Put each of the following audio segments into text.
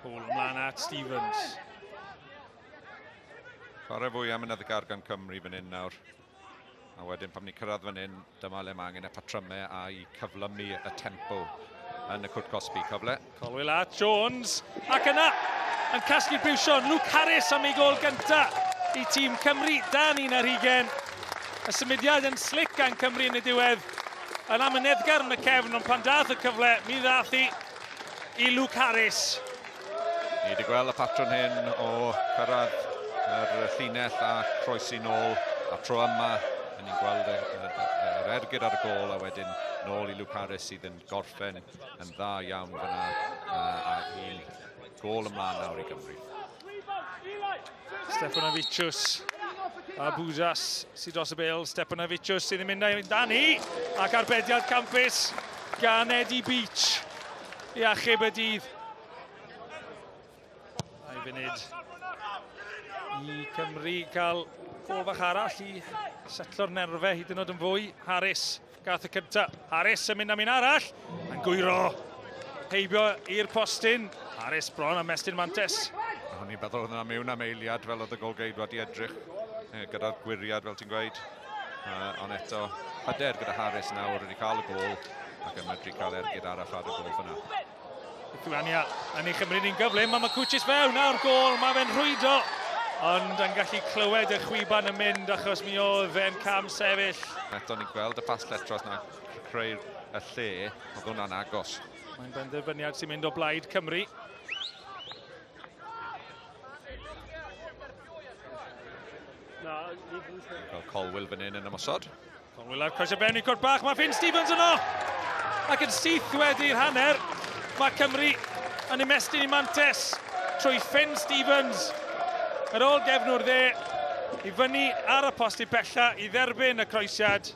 Paul ymlaen at Stevens. Chwarae fwy am amyneddgar gan Cymru fan hyn nawr. A wedyn pan ni'n cyrraedd fan hyn, dyma le mae angen y patrymau a i cyflymu y tempo yn y cwrt cosbi. Cyfle. Colwill at Jones. Ac yna, yn casglu'r briwsion, Luke Harris am ei gol gynta i tîm Cymru dan 21. Y symudiad yn slic gan Cymru yn y diwedd. Yn amyneddgar yn y cefn, ond pan dath y cyfle, mi ddath hi i Luke Harris. Ni wedi gweld y patrwm hyn o cyrraedd yr llinell a croesi nôl, a tro yma, yn ni'n gweld yr ergyd ar y gôl a wedyn nôl i Luke Harris sydd yn gorffen yn dda iawn fyna a un gôl ymlaen nawr i Gymru. Stepanavicius a Buzas sydd dros y bêl. Stepanavicius sydd yn mynd amdani ac arbediad campus gan Eddie Beach i achub y dydd. A'i funud i Cymru gael gol fach arall i setlo'r nerfau hyd yn oed yn fwy. Harris gath y cynta. Harris yn mynd am un arall. Yn gwyro heibio i'r postyn. Harris bron am estyn mantes. O'n i'n meddwl oedd yna mewn am eiliad fel oedd y golgeidwad i edrych gyda'r gwyriad fel ti'n gweud. Ond eto, hyder gyda Harris nawr wedi cael y gôl ac yn medru cael ergyd arall ar y gôl fyna. Lithuania yn ei chymryd hi'n gyflym, mae Makuchis fewn nawr gôl, mae fe'n rhwydo, ond yn gallu clywed y chwiban yn mynd achos mi oedd fe'n cam sefyll. Eto ni'n gweld y pas letros na creu'r y lle, oedd hwnna'n agos. Mae'n benderfyniad sy'n mynd o blaid Cymru. Cael Colwill fan hyn yn ymosod. Colwill ar croesio fewn i cwrt bach, mae Finn Stevens yno! Ac yn syth wedi'r hanner, mae Cymru yn ymestyn i mantes trwy Finn Stevens. Yr ôl gefnwr dde, i fyny ar y post i bella i dderbyn y croesiad.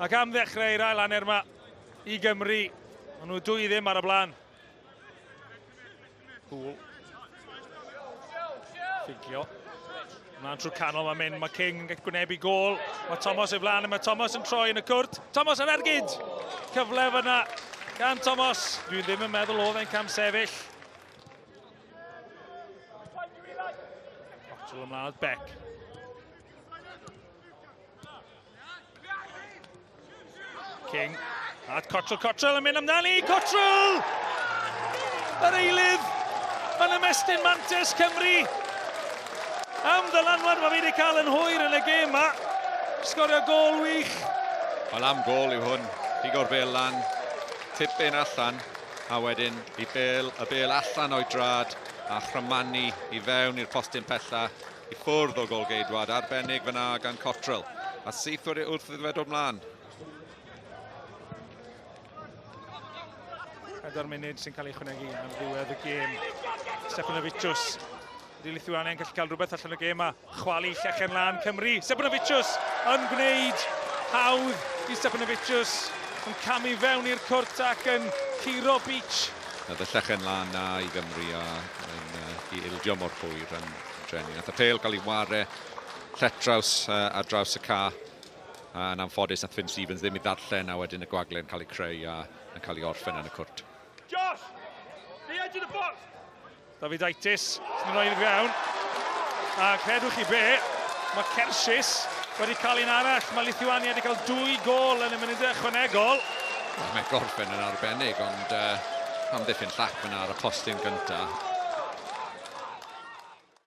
Ac am ddechrau i'r ail hanner yma i Gymru, maen nhw 2-0 ar y blaen. Poole. Ffugio. Mlaen trwy canol mae'n mynd, mae King yn gwynebu gôl. Mae Thomas ei flaen, mae Thomas yn troi yn y cwrt. Thomas yn ergyd! Cyfle fyna gan Thomas. Dwi ddim yn meddwl oedd e'n cam sefyll. Cottrell ymlaen at Beck. King at Cottrell, Cottrell yn mynd amdani, Cottrell! Yr eilydd yn ymestyn mantes Cymru. Am ddylanwad mae fe wedi cael yn hwyr yn y gêm ma. Sgorio gôl wych. Wel am gôl yw hwn. Pigo'r bêl lan, tipyn allan, a wedyn i bêl, y bêl allan o'i drad a chrymanu i fewn i'r postyn pella. I ffwrdd o golgeidwad arbennig fyna gan Cottrell. A syth wedi wrth iddo fe dod mlaen. 4 munud sy'n cael ei chwnegu ar ddiwedd y gêm. Stepanovicius. Ydy Lithuania yn gallu cael rhywbeth allan o'r gêm a chwalu llechen lan Cymru. Stepanovicius yn gwneud hawdd i Stepanovicius yn camu fewn i'r cwrt ac yn curo Beach. Oedd y llechen lan na i Gymru a yn, uh, i ildio mor hwyr yn drueni. Nath y pêl gael ei ware lletraws uh, ar draws y ca. A yn anffodus nath Finn Stevens ddim i ddarllen a wedyn y gwagle'n cael ei creu a yn cael ei orffen yn y cwrt. Josh! The edge of the box! David Aitis sy'n rhoi iddo fewn. A credwch chi be, mae Kershis wedi cael un arall. Mae Lithuania wedi cael dwy gol yn y munudau ychwanegol. Mae gorffen yn arbennig, ond uh, amddiffyn llac fyna ar y postyn gyntaf.